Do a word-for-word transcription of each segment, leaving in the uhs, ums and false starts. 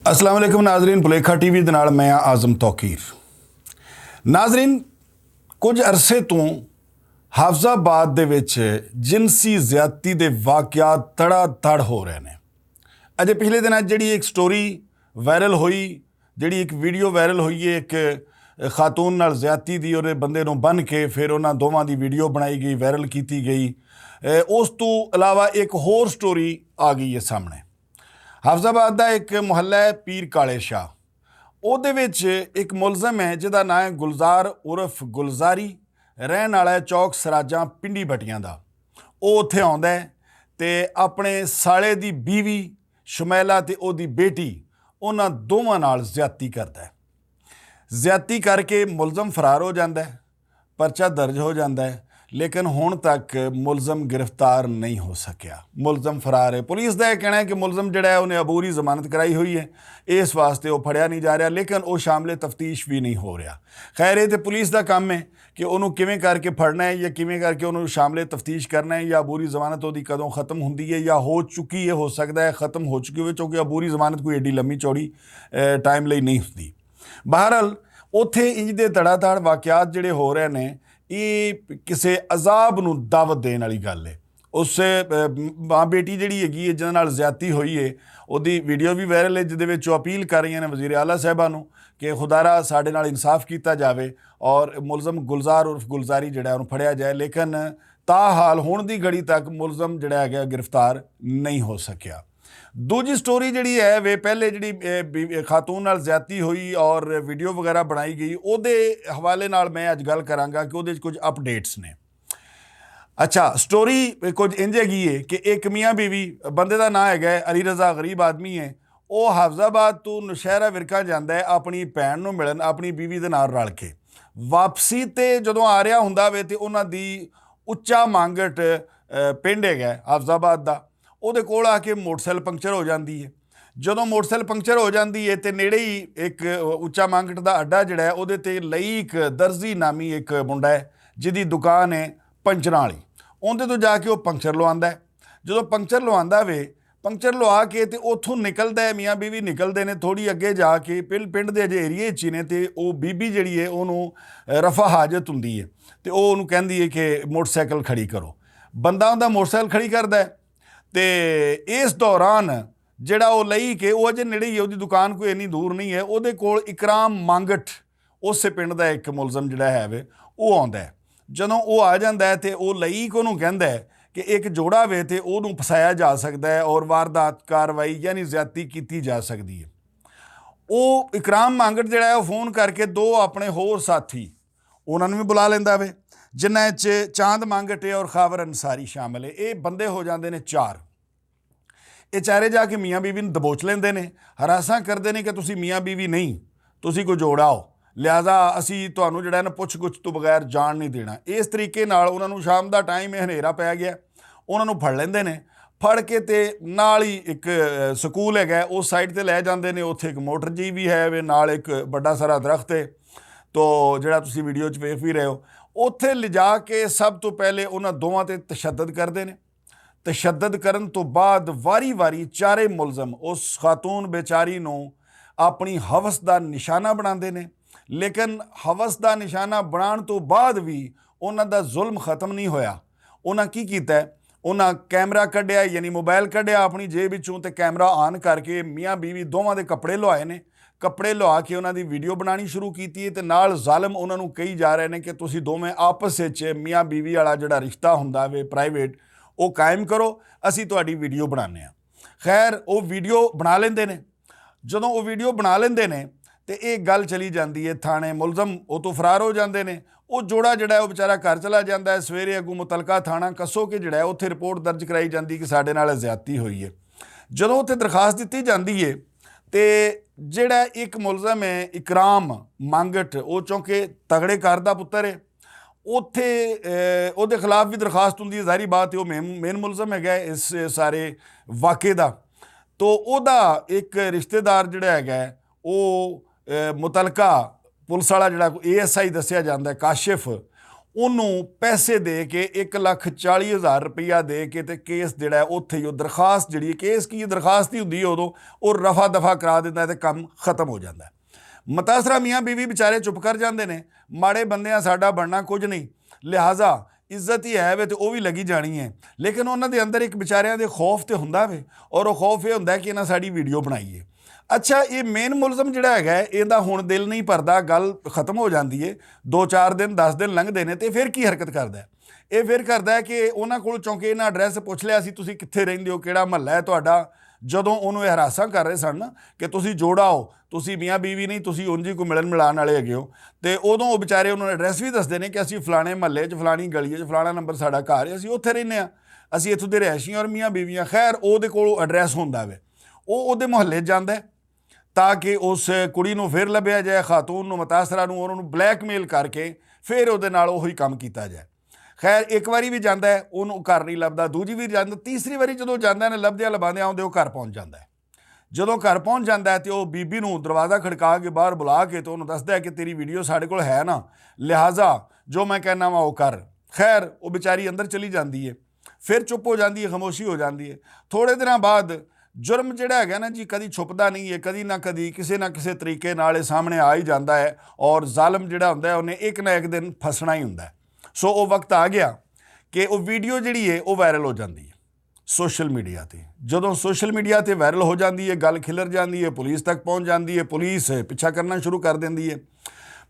السلام علیکم ناظرین، پلیکھا ٹی وی دے نال میں ہاں اعظم توقیر۔ ناظرین، کچھ عرصے تو حافظ آباد دے وچ جنسی زیادتی دے واقعات تڑا تڑ ہو رہے نے۔ اجے پچھلے دناں جڑی ایک سٹوری وائرل ہوئی، جڑی ایک ویڈیو وائرل ہوئی ہے ایک خاتون نال زیادتی دی، اور بندے نوں بن کے پھر انہاں دوواں دی ویڈیو بنائی گئی، وائرل کیتی گئی۔ اے، اس تو علاوہ ایک ہور سٹوری آ گئی ہے سامنے۔ حافظ آباد دا ایک محلہ ہے پیر کالے شاہ، او دے وچ ایک ملزم ہے جس دا نام ہے گلزار عرف گلزاری، رہن والا ہے چوک سراجاں پنڈی بٹیاں دا۔ او اتھے آندا ہے تے اپنے سالے دی بیوی شمیلہ تے او دی بیٹی، انہاں دوواں نال زیادتی کردا ہے۔ زیادتی کر کے ملزم فرار ہو جاندا ہے، پرچہ درج ہو جاندا ہے، لیکن ہن تک ملزم گرفتار نہیں ہو سکیا۔ ملزم فرار ہے۔ پولیس دا یہ کہنا ہے کہ ملزم جڑا ہے، انہیں عبوری ضمانت کرائی ہوئی ہے، اس واسطے وہ پھڑیا نہیں جا رہا، لیکن وہ شامل تفتیش بھی نہیں ہو رہا۔ خیر، یہ تے پولیس دا کام ہے کہ انہوں کیویں کر کے پھڑنا ہے یا کیویں کر کے انہوں شامل تفتیش کرنا ہے، یا عبوری ضمانت وہ دی کدوں ختم ہوندی ہے یا ہو چکی ہے، ہو سکدا ہے ختم ہو چکی ہوئے، کیونکہ عبوری ضمانت کوئی ایڈی لمبی چوڑی، اے، ٹائم لئی نہیں ہوندی۔ بہرحال، اوتھے انج دے تڑا تڑ واقعات جڑے ہو رہے نے، یہ کسے عذاب نوں دعوت دین والی گل ہے۔ اس، اے، ماں بیٹی جڑی ہیگی ہے، جنہاں نال زیادتی ہوئی ہے، اوہدی ویڈیو وی وائرل ہے، جس دے وچ او اپیل کر رہی ہیں وزیر اعلیٰ صاحبہ نوں کہ خدارا ساڈے نال انصاف کیتا جاوے اور ملزم گلزار عرف گلزاری جڑا ہے، انہوں پھڑیا جائے۔ لیکن تاحال ہن دی گھڑی تک ملزم جڑا ہے گرفتار نہیں ہو سکیا۔ دوجی سٹوری جڑی ہے، وے پہلے جڑی، اے، بی-، اے، خاتون نال زیادتی ہوئی اور ویڈیو وغیرہ بنائی گئی، او دے حوالے نال میں اج گل کراں گا کہ او دے وچ کچھ اپڈیٹس نے۔ اچھا، سٹوری کچھ انج ہے گی ہے کہ ایک میاں بیوی، بندے دا نام ہے گا علی رضا، غریب آدمی ہے، او حافظ آباد تو نشہرہ ورکا جاندا ہے اپنی بھین نوں ملن، اپنی بیوی دے نال رل کے۔ واپسی تے جدوں آ رہا ہوندا وے تے انہاں دی اچا مانگٹ، اے، پنڈ ہے گا حافظ آباد دا، او دے کول آ کے موٹر سائیکل پنکچر ہو جاندی ہے۔ جدوں موٹر سائیکل پنکچر ہو جاندی ہے تے نیڑے ہی ایک اچا مانگٹ دا اڈا جڑا ہے، او دے تے لئیک درزی نامی ایک منڈا ہے، جدی دکان ہے پنچراں والی۔ اوندے تو جا کے او پنکچر لواندا ہے۔ جدوں پنکچر لواندا وے، پنکچر لوا کے تے اوتھوں نکلدا ہے، میاں بیوی نکلدے نے تھوڑی اگے جا کے، پل-، پنڈ دے اجے ایریے چ ہی نے، تے او بی بی جڑی ہے، اونوں رفع حاجت ہوندی ہے، تے او اونوں کہندی ہے کہ موٹر سائیکل کھڑی کرو۔ بندہ اوندا موٹر سائیکل کھڑی کردا ہے، تے اس دوران جڑا او لئی کہ او اجے نیڑے ہی ہے، اودی دکان کوئی اینی دور نہیں ہے، اودے کول اکرام مانگٹ، اس پنڈ دا ایک ملزم جڑا ہے وے، او آندا ہے۔ جدوں او آ جاندا ہے تے او لئی کو نوں کہندا ہے کہ ایک جوڑا وے تے او نوں پھسایا جا سکدا ہے اور واردات کاروائی یعنی زیادتی کیتی جا سکدی ہے۔ او اکرام مانگٹ جڑا ہے، او فون کر کے دو اپنے ہور ساتھی انہاں نوں وی بلا لیندا وے، جنہاں وچ چاند مانگٹ ہے اور خاور انصاری شامل ہے۔ اے بندے ہو جاندے نے چار۔ اے چارے جا کے میاں بیوی نوں دبوچ لیندے نے، ہراساں کردے نے کہ تسی میاں بیوی نہیں، تسی کوئی جوڑا ہو، لہذا اسی تہانوں جڑا ہے نا پچھ گچھ تو بغیر جان نہیں دینا۔ اس طریقے نال انہاں نوں شام دا ٹائم ہے، ہنیرا پے گیا، انہاں نوں پھڑ لیندے نے۔ پھڑ کے تے نال ہی ایک، اے، سکول ہے گا، اس سائیڈ تے لے جاندے نے۔ اوتھے ایک موٹر جی بھی ہے وے، نال ایک بڑا سارا درخت ہے، تو جڑا تسی ویڈیو چ ویکھ بھی رہے ہو۔ اوتھے لجا کے سب تو پہلے انہاں دوواں تے تشدد کردے نے۔ تشدد کرن تو بعد واری واری چارے ملزم اس خاتون بیچاری نوں اپنی ہوس دا نشانہ بناندے نے، لیکن ہوس دا نشانہ بنان تو بعد وی انہاں دا ظلم ختم نہیں ہویا۔ انہاں کی کیتا ہے؟ انہاں کیمرہ کڈیا، یعنی موبائل کڈیا اپنی جیب وچوں تے کیمرہ آن کر کے میاں بیوی دوواں دے کپڑے لوائے نے۔ کپڑے لوا کے انہاں دی ویڈیو بنانی شروع کیتی ہے تے نال ظالم انہاں نوں کہی جا رہے نے کہ تسی دوویں آپس وچ میاں بیوی والا جڑا رشتہ ہوندا وے پرائیویٹ، او قائم کرو، اسی تہاڈی ویڈیو بنانے آں۔ خیر، او ویڈیو بنا لیندے نے۔ جدوں او ویڈیو بنا لیندے نے تے اے گل چلی جاندی ہے تھانے، ملزم او تو فرار ہو جاندے نے۔ او جوڑا جڑا ہے او بیچارہ گھر چلا جاندا ہے۔ سویرے اگوں متعلقہ تھانہ کسو کے جڑا ہے اوتھے رپورٹ درج کرائی جاندی کہ ساڈے نال زیادتی ہوئی ہے۔ جدوں اوتھے درخواست دتی جاندی ہے تے جڑا ایک ملزم ہے اکرام مانگٹ، او چونکہ تگڑے گھر دا پتر ہے، اوتھے، اے، اوہدے خلاف بھی درخواست ہوندی ہے۔ ظاہری بات ہے او مین، مین ملزم ہے گا اس سارے واقعے دا۔ تو اوہدا ایک رشتہ دار جڑا ہے گا، او، اے، متعلقہ پولیس والا جڑا اے ایس آئی دسیا جاندا ہے کاشف، انہوں پیسے دے کے، ایک لکھ چالی ہزار روپیہ دے کے تے کیس جڑا ہے، اوتھے ہی او درخواست جڑی ہے، کیس کی درخواست ہی ہوندی ہے ادوں، او رفع دفع کرا دیندا ہے تے کم ختم ہو جاندا ہے۔ متاثرہ میاں بیوی بیچارے چپ کر جاندے نے، ماڑے بندیاں ساڈا بننا کچھ نہیں، لہذا عزت ہی ہے وے تے او وی لگی جانی ہے۔ لیکن انہاں دے اندر ایک بیچاریاں دے خوف تے ہوندا وے، اور او خوف اے ہوندا ہے کہ انہاں ساڈی ویڈیو بنائی ہے۔ اچھا، اے مین ملزم جڑا ہے، ایندا ہن دل نہیں بھردا، گل ختم ہو جاندی ہے۔ دو چار دن، دس دن لنگھدے نے تے فیر کی حرکت کردا ہے؟ اے فیر کردا ہے کہ انہاں کول، چونکہ انہاں ایڈریس پوچھ لیا سی، تسی کتھے رہندے ہو، کیڑا محلہ ہے تہاڈا؟ جدوں انہوں اے ہراساں کر رہے سن کہ تسی جوڑا ہو، تسی میاں بیوی نہیں، تسی اونجی کوئی ملن ملان والے ہیگے ہو، تے ادوں او بیچارے انہوں نے ایڈریس وی دسدے نے کہ اسی فلانے محلے چ، فلانی گلی چ، فلانا نمبر ساڈا گھر ہے، اسی اوتھے رہنے آں، اسی اتھوں دے رہائشی اور میاں بیوی آں۔ خیر، او دے کول ایڈریس ہوندا وے، او او دے محلے چ جاندا ہے تاکہ اس کڑی نوں فیر لبھیا جائے، خاتون نوں، متاثرہ نوں، اور انہوں بلیک میل کر کے فیر او دے نال اوہی کم کیتا جائے۔ خیر، ایک واری وی جاندا ہے، انہوں گھر نہیں لبھدا، دوجی واری جاندا، تیسری واری جدوں جاندا ہے نا، لبھدیاں لبھاندیاں اوندے او گھر پہنچ جاندا ہے۔ جدوں گھر پہنچ جاندا ہے تے او بی بی نوں دروازہ کھڑکا کے باہر بلا کے تے انہوں دسدا ہے کہ تیری ویڈیو ساڈے کول ہے نا، لہذا جو میں کہنا وا او کر۔ خیر، او بیچاری اندر چلی جاندی ہے، فیر چپ ہو جاندی ہے، خاموشی ہو جاندی ہے۔ تھوڑے دناں بعد جرم جڑا ہے نا جی، کدی چھپدا نہیں ہے، کدی نہ کدی کسے نہ کسے طریقے نال اے سامنے آ ہی جاندا ہے، اور ظالم جڑا ہوندا ہے انہیں ایک نہ ایک دن پھسنا ہی ہوندا ہے۔ سو او وقت آ گیا کہ او ویڈیو جڑی ہے او وائرل ہو جاندی ہے سوشل میڈیا تے۔ جدوں سوشل میڈیا تے وائرل ہو جاندی ہے، گل کھلر جاندی ہے، پولیس تک پہنچ جاندی ہے، پولیس پچھا کرنا شروع کر دیندی ہے۔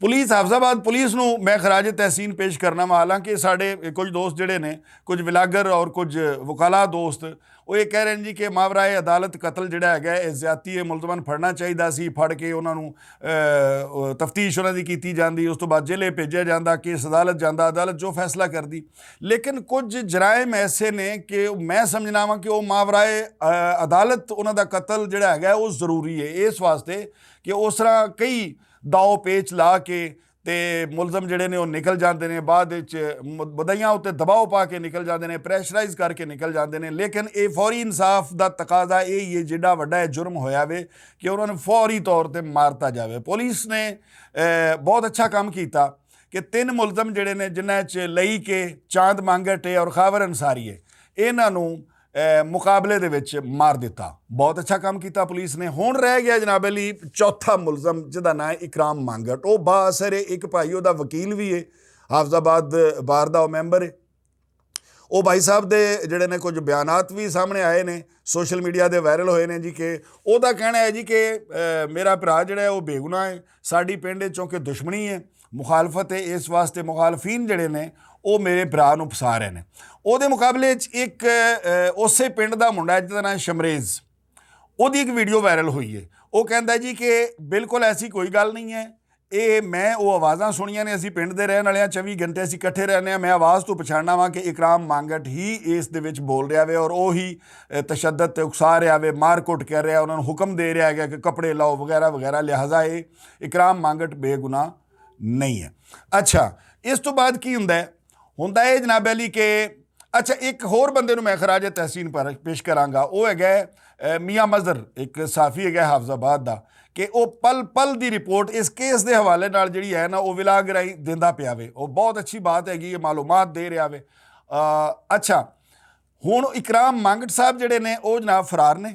پولیس، حافظ آباد پولیس نوں میں خراج تحسین پیش کرنا وا، حالانکہ ساڈے کچھ دوست جڑے نے، کچھ ولاگر اور کچھ وکلا دوست، وہ یہ کہہ رہے ہیں جی کہ ماورائے عدالت قتل جڑا ہے، یہ زیادتی ہے، ملزمان پھڑنا چاہیے سی، پھڑ کے انہاں نوں، اے، تفتیش انہاں دی کیتی جاندی، اس تو بعد جیلے بھیجیا جاندا، کیس عدالت جاندا، عدالت جو فیصلہ کر دی۔ لیکن کچھ جرائم ایسے نے کہ میں سمجھنا وا کہ وہ ماورائے، اے، عدالت انہاں دا قتل جڑا ہے وہ ضروری ہے اس واسطے کہ اس طرح کئی داؤ پیچ لا کے تے ملزم جڑے نے وہ نکل جاندے نے، بعد وچ م-، مدعیاں اُتے دباؤ پا کے نکل جاندے نے، پریشرائز کر کے نکل جاندے نے۔ لیکن اے فوری انصاف دا تقاضا اے ہی ہے، جڈا وڈا اے جرم ہویا وے کہ انہاں نوں فوری طور تے مارتا جاوے۔ پولیس نے، اے، بہت اچھا کام کیتا کہ تین ملزم جڑے نے، جنہاں وچ لئی کے، چاند مانگٹ اے اور خاور انصاری اے، انہاں نوں اے، مقابلے دے وچ مار دتا۔ بہت اچھا کام کیتا پولیس نے۔ ہن رہ گیا جناب علی چوتھا ملزم، جدا ناں ہے اکرام مانگٹ۔ او با اثر ہے، ایک بھائی او دا وکیل بھی ہے، حافظ آباد بار دا او ممبر ہے۔ او بھائی صاحب دے جڑے نے کچھ بیانات بھی سامنے آئے نے، سوشل میڈیا دے وائرل ہوئے نے جی، کہ او دا کہنا ہے جی کہ، اے، میرا بھرا جڑا ہے او بے گناہ ہے، ساڈی پنڈ وچ چونکہ دشمنی ہے، مخالفت ہے، اس واسطے مخالفین جڑے نے او میرے بھرا نوں پسا رہے نے۔ او دے مقابلے وچ ایک، اے، اسے پنڈ دا منڈا ہے جس دا ناں شمریز، او دی ایک ویڈیو وائرل ہوئی ہے۔ او کہندا ہے جی کہ بالکل ایسی کوئی گل نہیں ہے، اے میں او آوازاں سنیاں نے، اسی پنڈ دے رہن والے ہاں، چوبی گھنٹے اسی اکٹھے رہنے ہاں، میں آواز تو پچھاننا واں کہ اکرام مانگٹ ہی اس دے وچ بول رہا وے اور او ہی، اے، تشدد تے اکسا رہا وے، مار کٹ کر رہا، انہاں نوں حکم دے رہا ہے کہ کپڑے لاؤ وغیرہ وغیرہ، لہذا اے اکرام مانگٹ بے گناہ نہیں ہے۔ اچھا، اس تو بعد کی ہوندا ہے؟ ہوندا ہے جناب علی کہ، اچھا، ایک ہور بندے نوں میں خراج تحسین پر پیش کراں گا، او ہے گئے، اے، میاں مظہر، ایک صحافی ہے گئے حافظ آباد دا، کہ او پل پل دی رپورٹ اس کیس دے حوالے نال جڑی ہے نا، او ولاگ رائی دیندا پیا وے۔ او بہت اچھی بات ہے گی، یہ معلومات دے رہا وے۔ آ، اچھا، ہن اکرام مانگٹ صاحب جڑے نے، او جناب فرار نے۔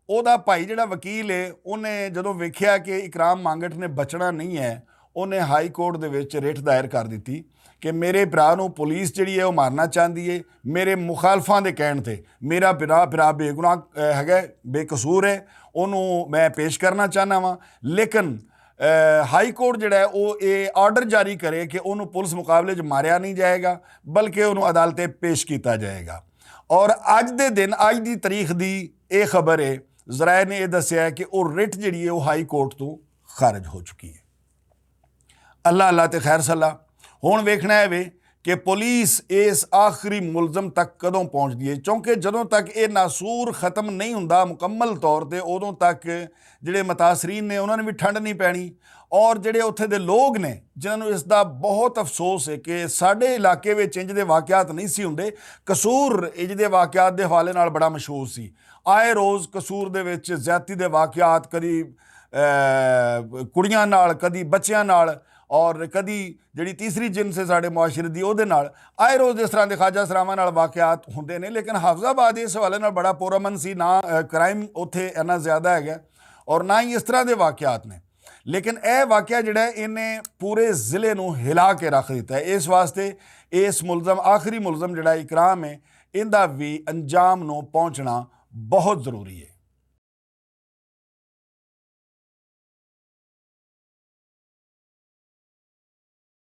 او دا بھائی جڑا وکیل ہے، انہیں جدوں ویکھیا کہ اکرام مانگٹ نے بچنا نہیں ہے، انہیں ہائی کورٹ دے وچ رٹ دائر کر دتی کہ میرے بھرا نوں پولیس جڑی ہے، او مارنا چاہندی ہے، میرے مخالفاں دے کہن تے۔ میرا بھرا، بھرا بے گناہ، اے، ہے، بے قصور ہے، انہوں میں پیش کرنا چاہنا واں۔ لیکن، اے، ہائی کورٹ جڑا ہے، او اے آرڈر جاری کرے کہ انہوں پولیس مقابلے چ ماریا نہیں جائے گا، بلکہ انہوں عدالت پیش کیتا جائے گا۔ اور اج دے دن، اج دی تاریخ دی اے خبر ہے، ذرائع نے اے دسیا ہے کہ او رٹ جڑی ہے، او ہائی کورٹ تو خارج ہو چکی ہے۔ اللہ اللہ تے خیر صلاح۔ ہن ویکھنا ہے وے کہ پولیس اس آخری ملزم تک کدوں پہنچدی ہے، کیونکہ جدوں تک اے ناسور ختم نہیں ہوندا مکمل طور تے، ادوں تک جڑے متاثرین نے، انہاں نوں وی ٹھنڈ نہیں پینی۔ اور جڑے اتھے دے لوگ نے، جنہاں نوں اس دا بہت افسوس ہے کہ ساڈے علاقے وچ انج دے واقعات نہیں سی ہوندے۔ قصور انج دے واقعات دے حوالے نال بڑا مشہور سی۔ آئے روز قصور دے وچ زیادتی دے واقعات، کدی، اے، کڑیاں نال، کدی بچیاں نال، اور کدی جڑی تیسری جنس ہے ساڈے معاشرے دی، اوہدے نال آئے روز اس طرح دے خواجہ سراواں نال واقعات ہوندے نے۔ لیکن حافظ آباد اس حوالے نال بڑا پرامن سی، نہ کرائم اوتھے اینا زیادہ ہے گا اور نہ ہی اس طرح دے واقعات نے۔ لیکن اے واقعہ جڑا ہے انہیں پورے ضلع نوں ہلا کے رکھ دیتا ہے۔ اس واسطے اس ملزم آخری ملزم جڑا اکرام ہے، اندا وی انجام نوں پہنچنا بہت ضروری ہے۔